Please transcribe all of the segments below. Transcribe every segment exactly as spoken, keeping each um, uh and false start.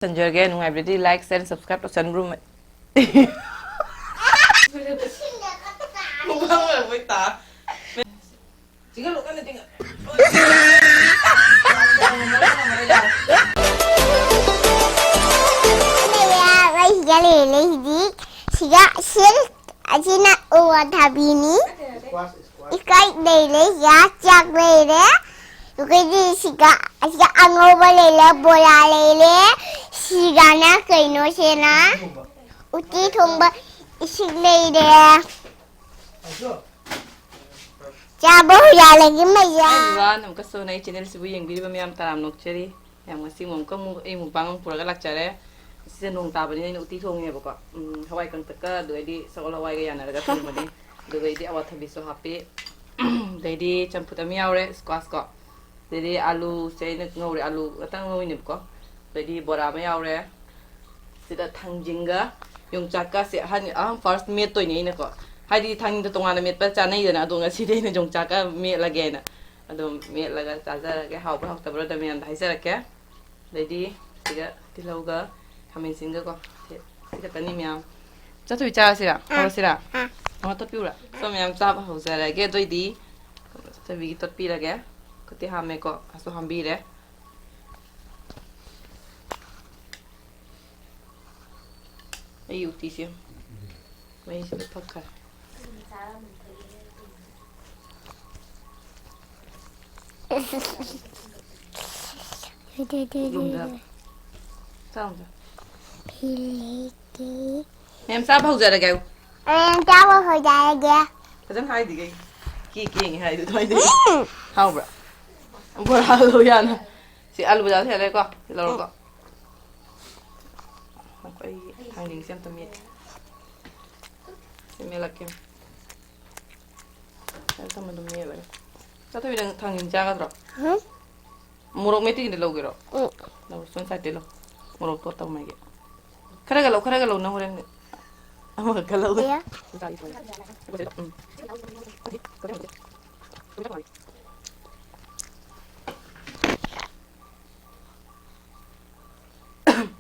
ꯇꯧꯁꯟꯖꯔꯒꯦ꯫ ꯅꯨꯡꯉꯥꯏꯕꯤꯔꯗꯤ like, share, subscribe ꯇꯧꯁꯟꯕꯤꯔꯝꯃꯨ꯫ Mukbang ꯑꯣꯏꯔꯕꯣꯏ ꯇꯥ꯫ ꯆꯤꯡꯍꯜꯂꯨ, ꯀꯟꯅ ꯆꯤꯡꯍꯜꯂꯨ꯫ ꯂꯩꯔꯦ, ꯑꯩ ꯁꯤꯗ ꯂꯩꯔꯦ, ꯍꯧꯖꯤꯛ꯫ ꯁꯤꯗ ꯁꯦꯜ ꯑꯁꯤꯅ ꯑꯋꯥꯊꯕꯤꯅꯤ꯫ ꯏꯁꯀ꯭ꯋꯥꯁ ꯂꯩꯔꯦ, ꯁꯤꯗ ꯆꯥꯛ ꯂꯩꯔꯦ꯫ ꯑꯩꯈꯣꯏꯗꯤ ꯁꯤꯗ, ꯑꯁꯤꯗ ꯑꯉꯧꯕ ꯂꯩꯔꯦ, ꯕꯣꯔꯥ ꯂꯩꯔꯦ, ꯁꯤꯗꯅ ꯀꯩꯅꯣ ꯁꯤꯅ? ꯎꯇꯤ ꯊꯣꯡꯕ, ꯏꯁꯤꯡ ꯂꯩꯔꯦ꯫ ꯆꯥꯕ ꯍꯧꯖꯔꯒꯦ, ꯃꯌꯥꯝ꯫ Hi everyone, ꯑꯃꯨꯛꯀꯁꯨ ꯅ ꯑꯩ channel ꯁꯤꯕꯨ ꯌꯦꯡꯕꯤꯔꯤꯕ ꯃꯌꯥꯝ ꯇꯔꯥꯝꯅ ꯑꯣꯛꯆꯔꯤ꯫ ꯌꯥꯝ ꯉꯁꯤ ꯑꯃꯨꯛꯀ ꯑꯃꯨꯛ ꯑꯩ mukbang ꯑꯃꯨꯛ ꯄꯨꯔꯒ ꯂꯥꯛꯆꯔꯦ꯫ ꯉꯁꯤꯁꯦ ꯅꯣꯡ ꯇꯥꯕꯅꯤꯅ ꯑꯩꯅ ꯎꯇꯤ ꯊꯣꯡꯉꯦꯕꯀꯣ꯫ ꯎꯝ, ꯍꯋꯥꯏ ꯀꯪꯇꯛꯀ ꯑꯗꯨꯗꯩꯗꯤ ꯁꯒꯣꯜ ꯍꯋꯥꯏꯒ ꯌꯥꯅꯔꯒ ꯊꯣꯡꯕꯅꯤ꯫ ꯑꯗꯨꯗꯩꯗꯤ ꯑꯋꯥꯊꯕꯤꯁꯨ ꯍꯥꯞꯄꯤ꯫ ꯑꯗꯩꯗꯤ ꯆꯝꯐꯨꯠ ꯑꯃ ꯌꯥꯎꯔꯦ, squash ꯀꯣ꯫ ꯑꯗꯩꯗꯤ ꯑꯥꯂꯨꯁꯦ ꯑꯩꯅ ꯉꯧꯔꯦ, ꯑꯥꯂꯨ ꯉꯥꯛꯇꯪ ꯉꯧꯔꯤꯅꯦꯕꯀꯣ꯫ ꯑꯗꯩꯗꯤ ꯕꯣꯔꯥ ꯑꯃ ꯌꯥꯎꯔꯦ꯫ ꯁꯤꯗ ꯊꯥꯡꯖꯤꯡꯒ ꯌꯣꯡꯆꯥꯛꯀꯁꯦ ꯑꯍꯟ, ꯑꯍꯟ first ꯃꯦꯠꯇꯣꯏꯅꯦ ꯑꯩꯅꯀꯣ꯫ ꯍꯥꯏꯗꯤ ꯊꯥꯡꯖꯤꯡꯗꯣ ꯇꯣꯉꯥꯟꯅ ꯃꯦꯠꯄ ꯆꯥꯅꯩꯗꯅ, ꯑꯗꯣ ꯉꯁꯤꯗꯤ ꯑꯩꯅ ꯌꯣꯡꯆꯥꯛꯀ ꯃꯦꯠꯂꯒꯦꯅ ꯑꯗꯨꯝ ꯃꯦꯠꯂꯒ ꯆꯥꯖꯔꯒꯦ꯫ ꯍꯥꯎꯕ꯭ꯔꯥ ꯍꯥꯎꯇꯕ꯭ꯔꯥ ꯑꯗꯨ ꯃꯌꯥꯝꯗ ꯍꯥꯏꯖꯔꯛꯀꯦ꯫ ꯑꯗꯩꯗꯤ ꯁꯤꯒ ꯇꯤꯜꯍꯧꯒ ꯈꯥꯃꯦꯟ ꯑꯁꯤꯟꯒꯀꯣ꯫ ꯁꯤ, ꯁꯤ ꯈꯛꯇꯅꯤ ꯃꯌꯥꯝ꯫ ꯆꯠꯊꯣꯏ ꯆꯥꯔꯁꯤꯔꯥ? ꯑꯥ, ꯍꯧꯔꯁꯤꯔꯥ? ꯑꯥ꯫ ꯑꯃ ꯇꯣꯠꯄꯤꯎꯔꯥ? ꯁꯣ ꯃꯌꯥꯝ ꯆꯥꯕ ꯍꯧꯖꯔꯒꯦ꯫ ꯑꯗꯨꯑꯣꯏꯗꯤ ꯆꯠꯊꯣꯏꯕꯤꯒꯤ ꯇꯣꯠꯄꯤꯔꯒꯦ꯫ ꯈꯨꯠꯇꯤ ꯍꯥꯝꯃꯦꯀꯣ꯫ ꯑꯁꯨ ꯍꯥꯝꯕꯤꯔꯦ꯫ ꯑꯩ ꯎꯇꯤꯁꯦ ꯃꯩꯁꯤꯗ ꯐꯛꯈ꯭ꯔꯦ꯫ ꯂꯨꯝꯗ꯭ꯔꯕ? ꯆꯥꯎ, ꯆꯥꯎ꯫ ꯐꯤ ꯂꯩꯇꯦ꯫ ꯃꯌꯥꯝ ꯆꯥꯕ ꯍꯧꯖꯔꯒꯦ ꯍꯥꯏꯌꯨ꯫ ꯃꯌꯥꯝ ꯆꯥꯕ ꯍꯧꯖꯔꯒꯦ꯫ ꯐꯖꯅ ꯍꯥꯏꯗꯤ ꯀꯩ? ꯀꯦ ꯀꯦꯡꯉꯦ ꯍꯥꯏꯗꯨ ꯑꯗꯨꯃꯥꯏꯅ ꯇꯧꯏ꯫ ꯎꯝ꯫ ꯍꯥꯎꯕ꯭ꯔꯥ? ꯕꯣꯔꯥꯗꯣ ꯌꯥꯅ꯫ ꯁꯤ ꯑꯂꯨ ꯕꯖꯥꯔꯗ ꯍꯦꯛ ꯂꯩꯔꯦꯀꯣ꯫ ꯁꯤ ꯂꯧꯔꯣꯀꯣ꯫ ꯉꯥꯏꯈꯣ, ꯑꯩ ꯊꯥꯡꯖꯤꯡꯁꯦ ꯑꯝꯇ ꯃꯦꯠꯀꯦ꯫ ꯁꯤ ꯃꯦꯠꯂꯛꯀꯦ꯫ ꯑꯩ ꯊꯝꯃ ꯑꯗꯨꯝ ꯃꯦꯠꯂꯒꯦ꯫ ꯆꯥꯊꯣꯏꯕꯤ, ꯅꯪ ꯊꯥꯡꯖꯤꯡ ꯆꯥꯒꯗ꯭ꯔꯣ? ꯍꯨꯝ? ꯃꯣꯔꯣꯛ ꯃꯦꯠꯄꯤꯒꯤꯗꯤ ꯂꯧꯒꯦꯔꯣ? ꯎꯝ꯫ ꯂꯧ, ꯁꯣꯝ ꯁꯥꯏꯗꯇꯩ ꯂꯧ꯫ ꯃꯣꯔꯣꯛ ꯇꯣꯠꯇꯧ ꯃꯥꯒꯤ꯫ ꯈꯔꯒ ꯂꯧ, ꯈꯔꯒ ꯂꯧ, ꯅꯪ ꯍꯣꯔꯦꯟ ꯑꯃꯈꯛꯀ ꯂꯧꯒꯦ꯫ ꯑꯦ꯫ ꯎꯝ꯫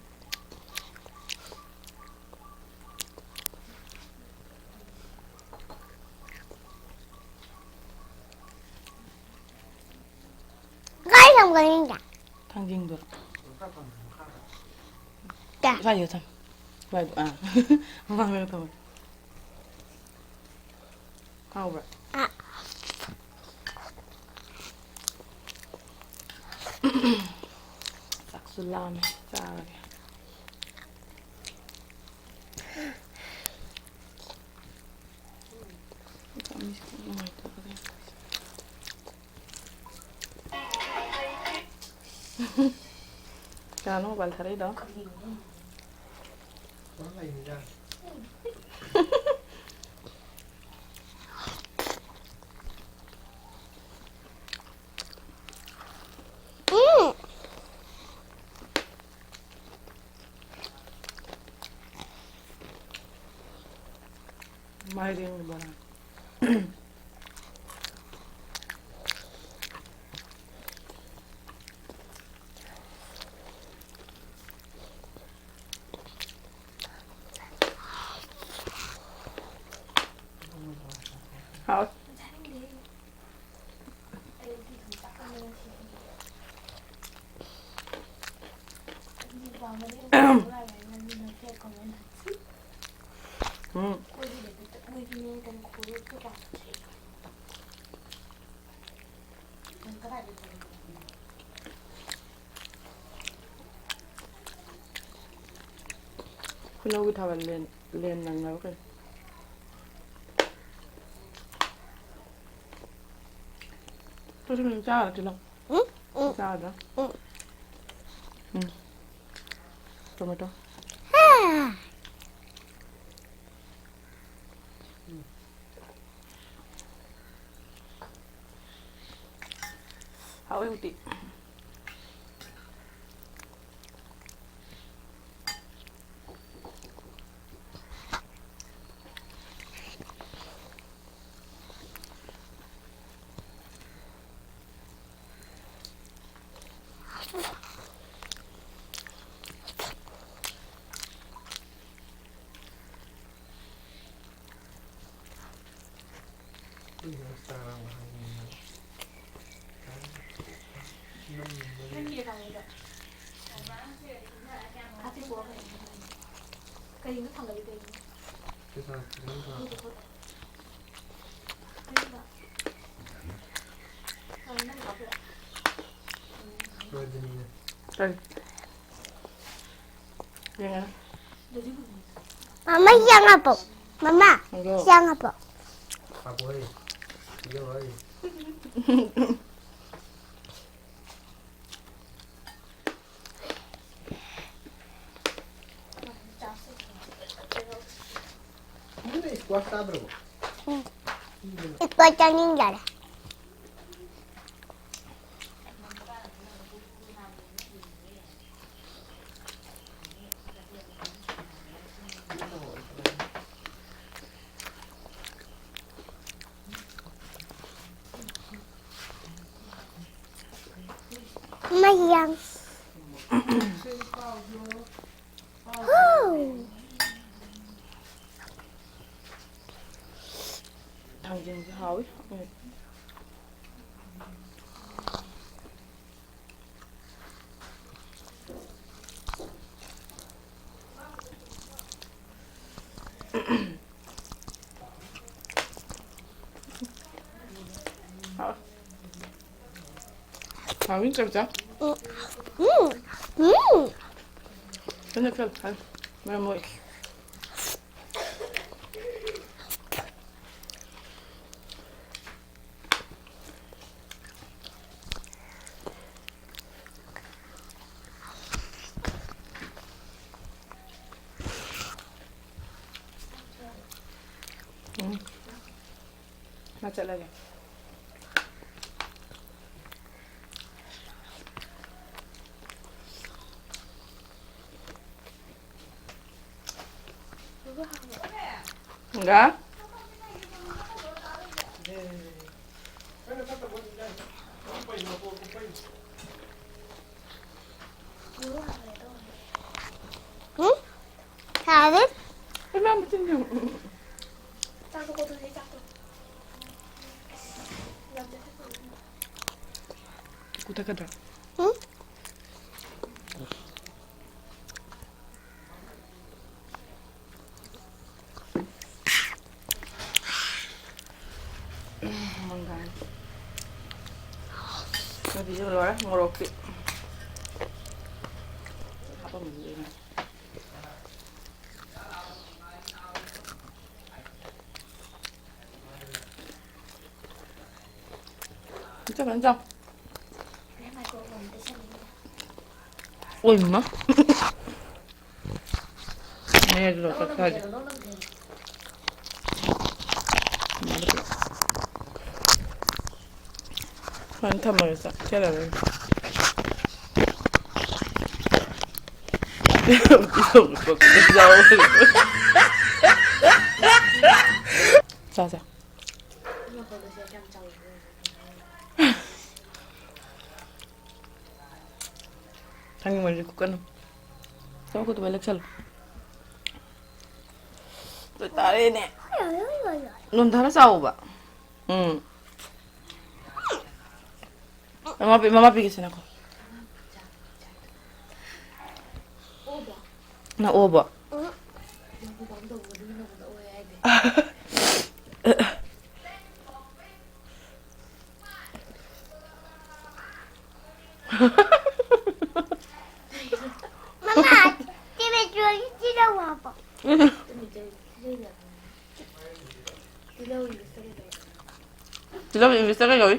ꯀꯩꯅꯣꯗ? ꯊꯥꯡꯖꯤꯡꯗꯨꯔꯣ? ꯇ꯫ ꯁ꯭ꯋꯥꯏꯗ ꯊꯝꯃꯨ꯫ ꯁ꯭ꯋꯥꯏꯗ, ꯑꯥ꯫ ꯃꯃꯥꯡꯗ ꯊꯝꯃꯨ꯫ ꯍꯥꯎꯕ꯭ꯔꯥ? ꯑ꯫ ꯆꯥꯛꯁꯨ ꯂꯥꯝꯃꯦ꯫ ꯆꯥꯔꯒꯦ꯫ ꯀꯅꯥꯅꯣ ꯃꯣꯕꯥꯏꯜ ꯊꯥꯔꯛꯏꯗꯣ? ꯎꯝ꯫ ꯃꯥꯏꯔꯦꯟꯒ ꯕꯣꯔꯥ꯫ ꯍꯥꯎ꯫ ꯎꯝ꯫ ꯍꯩꯅꯧꯒꯤ ꯊꯥꯕꯜ ꯂꯦꯟ, ꯂꯦꯟ ꯅꯪꯅꯕ ꯀꯩꯅꯣ꯫ ꯇꯨ ꯁꯤ ꯃꯤꯅꯤꯠ ꯆꯥꯔ ꯇꯤꯜꯍꯧ꯫ ꯎꯝ, ꯎꯝ, ꯆꯥꯔꯗ꯭ꯔꯥ? ꯎꯝ꯫ ꯎꯝ꯫ ꯇꯣꯃꯦꯇꯣ꯫ ꯍꯥ꯫ ꯍꯥꯎꯋꯦ ꯎꯇꯤ꯫ ꯅꯪꯒꯤꯗ ꯊꯝꯃꯨꯗꯣ꯫ ꯍꯥꯞꯆꯤꯜꯂꯛꯑꯣ ꯀꯩꯅꯣ꯫ ꯀꯔꯤꯅꯣ ꯊꯥꯡꯒꯠꯂꯤꯗꯣ ꯑꯩꯕꯨ? ꯀꯔꯤ? ꯌꯦꯡꯉꯦ꯫ ꯃꯃꯥ, ꯌꯥꯡꯉꯕꯣ? ꯃꯃꯥ, ꯌꯥꯡꯉꯕꯣ? ꯅꯪꯅ squash ꯆꯥꯗ꯭ꯔꯕꯣ? ꯎꯝ꯫ Squash ꯆꯥꯅꯤꯡꯗꯔꯦ꯫ ꯃꯌꯥꯡ꯫ ꯊꯥꯡꯖꯤꯡꯁꯦ ꯍꯥꯎꯋꯤ꯫ ꯍꯥꯎꯋꯤ꯫ ꯍꯥꯎꯋꯤ ꯆꯝꯆꯥ꯫ ꯎꯝ, ꯎꯝ, ꯎꯝ꯫ ꯀꯟꯅ ꯀꯟꯅ ꯍꯥꯏ꯫ ꯃꯔꯝ ꯃꯣꯛꯏ꯫ ꯎꯝ꯫ ꯃꯥ ꯆꯠꯂꯒꯦ꯫ ꯒ? ꯎꯝ? ꯁꯥꯔꯦ? ꯏꯃꯥ, ꯃꯆꯤꯟ ꯌꯦꯡꯉꯨ꯫ ꯎꯝ, ꯎꯝ, ꯎꯝ꯫ ꯆꯥꯛꯇꯣ ꯀꯣꯠꯊꯣꯛꯑꯁꯤ, ꯆꯥꯛꯇꯣ꯫ ꯌꯥꯝ ꯆꯠꯊꯠꯄ꯫ ꯀꯣꯠꯊꯠꯀꯗ꯭ꯔꯥ? ꯀꯣꯕꯤꯁꯨ ꯂꯣꯏꯔꯦ, ꯃꯣꯔꯣꯛꯇꯤ ꯍꯥꯞꯄꯝꯃꯒꯦ꯫ ꯐꯖꯅ ꯆꯥꯎ꯫ ꯑꯣꯏꯃ꯫ ꯃꯌꯥꯏꯗꯨꯗ ꯀꯛꯊꯒꯦ꯫ ꯁꯨꯃꯥꯏꯅ ꯊꯝꯃꯒꯦ, ꯆꯥꯛ ꯆꯥꯔꯔꯣꯏꯒꯦ꯫ ꯆꯥ, ꯆꯥ꯫ ꯅꯪꯒꯤ ꯃꯔꯤꯁꯦ ꯀꯨꯞꯀꯅꯨ꯫ ꯆꯥꯎ, ꯀꯨꯞꯇꯕ ꯂꯦꯛꯁꯜꯂꯨ꯫ ꯂꯣꯏ ꯇꯥꯔꯦꯅꯦ꯫ ꯅꯣꯟꯊꯔ ꯆꯥꯎꯕ꯫ ꯎꯝ꯫ ꯃꯃꯥ ꯄꯤ-, ꯃꯃꯥ ꯄꯤꯒꯦꯁꯦ, ꯅꯪ ꯀꯣ꯫ ꯅꯪ ꯑꯣꯕ? ꯃꯃꯥ, ꯁꯤ ꯃꯦꯇ꯭ꯔꯣꯒꯤ ꯁꯤ ꯂꯧ ꯍꯥꯞꯄꯣ꯫ ꯇꯤꯜꯍꯧ ꯏꯪꯂꯤꯁꯇ ꯀꯩ ꯀꯧꯏ?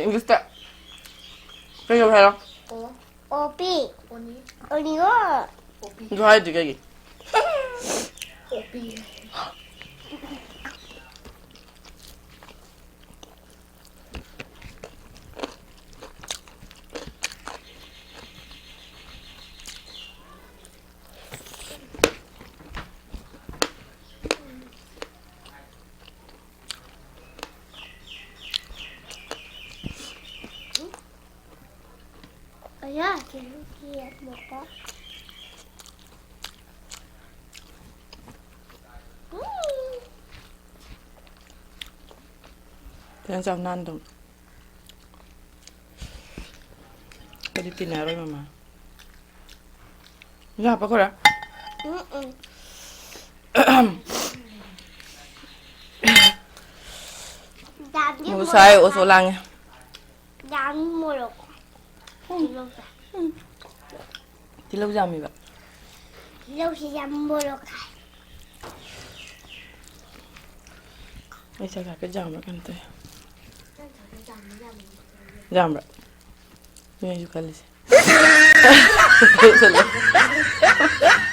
ꯏꯪꯂꯤꯁꯇ ꯀꯩ ꯀꯧꯏ ꯍꯥꯏꯔꯣ? ꯑꯣ꯫ ꯑꯣ ꯄꯤ꯫ ꯑꯣꯅꯤ꯫ ꯑꯣꯅꯤꯉꯣ꯫ ꯑꯗꯨ ꯍꯥꯏꯗ꯭ꯔꯤ ꯀꯩꯒꯤ? ꯑꯣ ꯄꯤ꯫ ꯐꯖꯅ ꯆꯥꯎ ꯅꯥꯟꯅ ꯑꯗꯨꯝ꯫ ꯑꯩꯗꯤ ꯇꯤꯟꯅꯔꯣꯏ ꯃꯃꯥ꯫ ꯏꯟꯖꯥꯡ ꯍꯥꯞꯄꯛꯈꯣꯔꯥ? ꯎꯝ ꯎꯝ꯫ ꯌꯥꯝꯗꯤ ꯉꯁꯥꯏ ꯃꯣꯔꯣꯛ ꯑꯣꯁꯣ ꯂꯥꯡꯉꯦ꯫ ꯌꯥꯝ ꯃꯣꯔꯣꯛ꯫ ꯇꯤꯜꯍꯧꯁꯦ꯫ ꯇꯤꯜꯍꯧ ꯌꯥꯝꯃꯤꯕ꯫ ꯇꯤꯜꯍꯧꯁꯤ ꯌꯥꯝ ꯃꯣꯔꯣꯛ ꯁꯥꯏ꯫ ꯑꯩ ꯆꯥꯛ ꯍꯥꯏꯐꯦꯠ ꯌꯥꯝꯕ꯭ꯔꯥ ꯀꯩꯅꯣ ꯇꯧꯋꯦ꯫ ꯌꯥꯝꯕ꯭ꯔꯥ? ꯑꯗꯨꯅꯦ ꯑꯩꯁꯨ ꯈꯜꯂꯤꯁꯦ꯫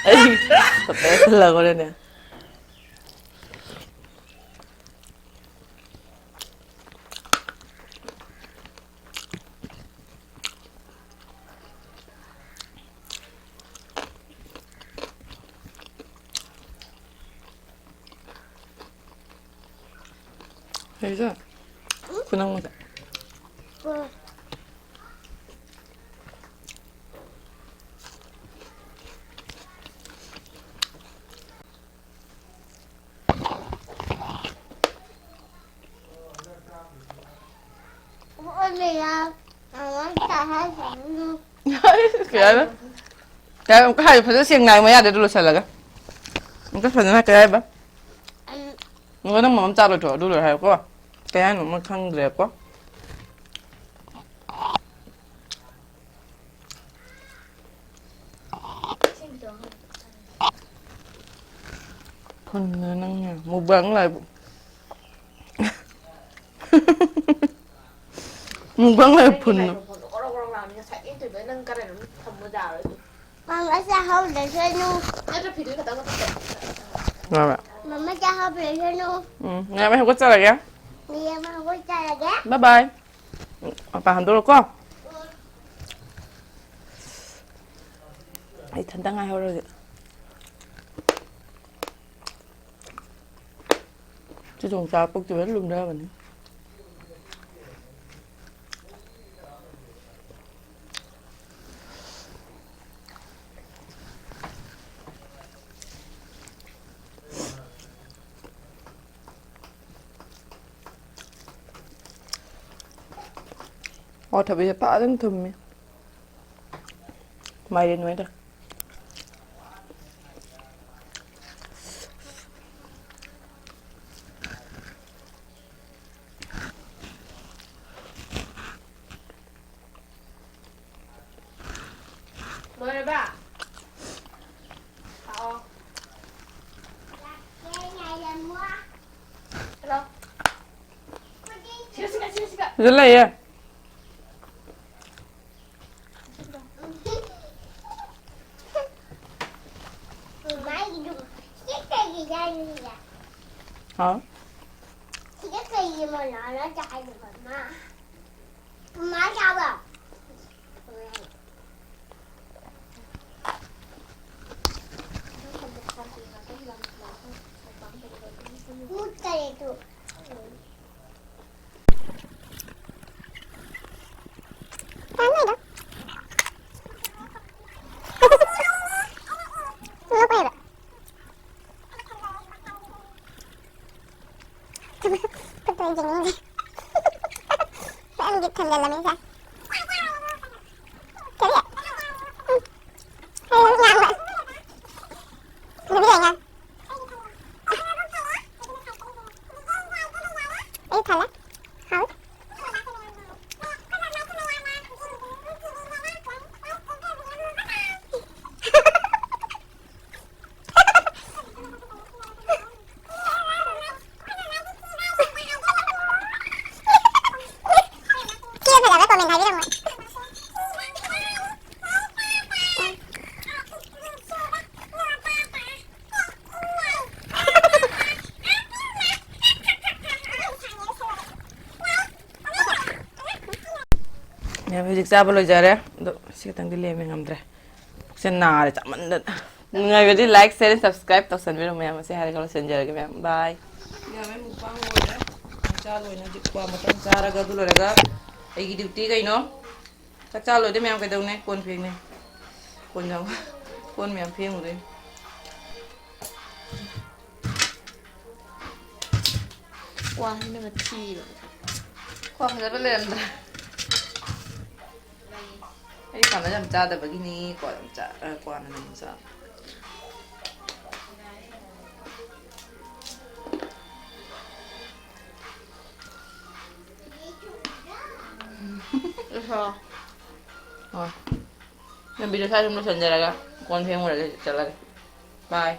ꯑꯩ ꯁꯨꯜꯂꯒꯅꯦ꯫ ꯂꯩꯖꯥ? ꯈꯨꯅꯝ ꯃꯆꯥ꯫ ꯀꯩ ꯍꯥꯏꯕ? ꯀꯩ ꯍꯥꯏꯕ? ꯑꯃꯨꯛꯀ ꯍꯥꯏꯌꯨ, ꯐꯖꯅ ꯁꯦꯡꯅ ꯍꯥꯏꯌꯨ, ꯃꯌꯥꯗ ꯑꯗꯨ ꯂꯣꯏꯁꯤꯜꯂꯒ꯫ ꯑꯃꯨꯛꯀ ꯐꯖꯅ ꯀꯩ ꯍꯥꯏꯕ? ꯎꯝ꯫ ꯑꯃꯨꯛꯀ ꯅꯪ ꯃꯃꯝ ꯆꯥ ꯂꯣꯏꯊꯣꯛꯑꯣ, ꯑꯗꯨ ꯂꯣꯏꯔ ꯍꯥꯏꯌꯨꯀꯣ꯫ ꯀꯩ ꯍꯥꯏꯅꯣ ꯃꯣꯏ ꯈꯪꯗ꯭ꯔꯦꯀꯣ꯫ ꯐꯨꯟꯅ ꯅꯪꯅ mukbang live꯫ Mukbang live ꯐꯨꯟꯅ꯫ ꯃꯥꯡ ꯑꯁꯦ ꯍꯧꯗ꯭ꯔꯁꯅꯨ꯫ ꯉꯥꯏꯕ꯫ ꯃꯃꯥ ꯆꯥ ꯍꯧꯗ꯭ꯔꯁꯅꯨ꯫ ꯎꯝ, ꯉꯥꯏꯕ ꯍꯧꯒꯠꯆꯔꯒꯦ꯫ ꯃꯤ ꯑꯃ ꯍꯧꯒꯠꯆꯔꯒꯦ꯫ Bye bye꯫ ꯃꯄꯥꯟ ꯍꯟꯗꯣꯔꯛꯑꯣꯀꯣ꯫ ꯑꯩ ꯏꯊꯟꯇ ꯉꯥꯏꯍꯧꯔꯒꯦ꯫ ꯆꯨꯖꯣꯡ ꯆꯥ ꯄꯨꯛꯇꯤ ꯂꯣꯏ ꯂꯨꯝꯊꯕꯅꯤ꯫ ꯑꯣ, ꯊꯕꯤꯁꯦ ꯐꯖꯅ ꯊꯨꯝꯃꯤ꯫ ꯃꯥꯏꯔꯦꯟ ꯑꯣꯏꯅ ꯇꯧꯔꯦ꯫ ꯑꯗꯨ ꯂꯩꯌꯦ꯫ ꯍꯥꯎ꯫ ꯁꯤꯗ ꯀꯩꯒꯤ ꯃꯣꯂꯥꯅ ꯆꯥꯏꯗꯨꯕ, ꯃꯥ? ꯃꯥ ꯆꯥꯕ꯫ ꯃꯨꯠꯈꯔꯦ ꯇꯨ꯫ ꯀꯥꯟꯅꯗ꯫ ꯅꯣꯛꯄ ꯌꯥꯕ꯫ ꯈꯨꯠꯇꯣ ꯌꯦꯡꯅꯤꯡꯗꯦ꯫ ꯅꯪꯗꯤ ꯊꯝꯖꯜꯂꯝꯃꯤ ꯉꯁꯥꯏ꯫ ꯀꯔꯤ? ꯎꯝ꯫ ꯍꯩ ꯌꯥꯝꯕ꯫ ꯅꯨꯃꯤꯠ ꯂꯩꯉꯥꯏ꯫ ꯑꯩ ꯊꯜꯂꯦ꯫ ꯍꯥꯎ꯫ ꯁꯤ ꯐꯖꯕ comment ꯍꯥꯏꯕꯤꯔꯝꯃꯣ꯫ ꯃꯌꯥꯝ ꯍꯧꯖꯤꯛ ꯆꯥꯕ ꯂꯣꯏꯖꯔꯦ꯫ ꯑꯗꯣ ꯁꯤ ꯈꯛꯇꯪꯗꯤ ꯂꯦꯝꯃꯦ, ꯉꯝꯗ꯭ꯔꯦ꯫ ꯄꯨꯛꯁꯦ ꯅꯥꯔꯦ ꯆꯥꯃꯟꯗꯅ꯫ ꯅꯨꯡꯉꯥꯏꯕꯗꯤ like, share, subscribe ꯇꯧꯁꯟꯕꯤꯔꯝꯃꯣ ꯃꯌꯥꯝ꯫ ꯃꯁꯤ ꯍꯥꯏꯔꯒ ꯂꯣꯏꯁꯤꯟꯖꯔꯒꯦ ꯃꯌꯥꯝ꯫ Bye꯫ ꯌꯥꯝꯃꯦ, mukbang ꯂꯣꯏꯔꯦ꯫ ꯆꯥ ꯂꯣꯏꯅ ꯍꯧꯖꯤꯛ ꯀ꯭ꯋꯥ ꯃꯇꯝ ꯆꯥꯔꯒ ꯑꯗꯨ ꯂꯣꯏꯔꯒ ꯑꯩꯒꯤ duty ꯀꯩꯅꯣ? ꯆꯥꯛ ꯆꯥ ꯂꯣꯏꯔꯗꯤ ꯃꯌꯥꯝ ꯀꯩꯗꯧꯅꯤ? ꯀꯣꯟ ꯐꯦꯡꯅꯤ꯫ ꯀꯣꯟ ꯌꯥꯝ, ꯀꯣꯟ ꯃꯌꯥꯝ ꯐꯦꯡꯉꯨꯗꯣꯏꯅꯤ꯫ ꯀ꯭ꯋꯥ ꯍꯩꯅꯕ ꯊꯤꯕ꯫ ꯀ꯭ꯋꯥ ꯐꯖꯕ ꯂꯩꯔꯝꯗ꯭ꯔꯦ꯫ ꯑꯩ ꯀ꯭ꯋꯥ ꯌꯥꯝ ꯆꯥꯗꯕꯒꯤꯅꯤ, ꯀ꯭ꯋꯥ ꯌꯥꯝ ꯆꯥ-, ꯑ, ꯀ꯭ꯋꯥꯅ ꯅꯝꯅ ꯆꯥꯕ꯫ ꯏꯁꯣ꯫ ꯍꯣꯏ꯫ ꯂꯝꯕꯤꯗꯣ ꯁ꯭ꯋꯥꯏꯗ ꯑꯗꯨꯝ ꯂꯣꯏꯁꯤꯟꯖꯔꯒ ꯀꯣꯟ ꯐꯦꯡꯉꯨꯔꯒꯦ, ꯆꯠꯂꯒꯦ꯫ Bye꯫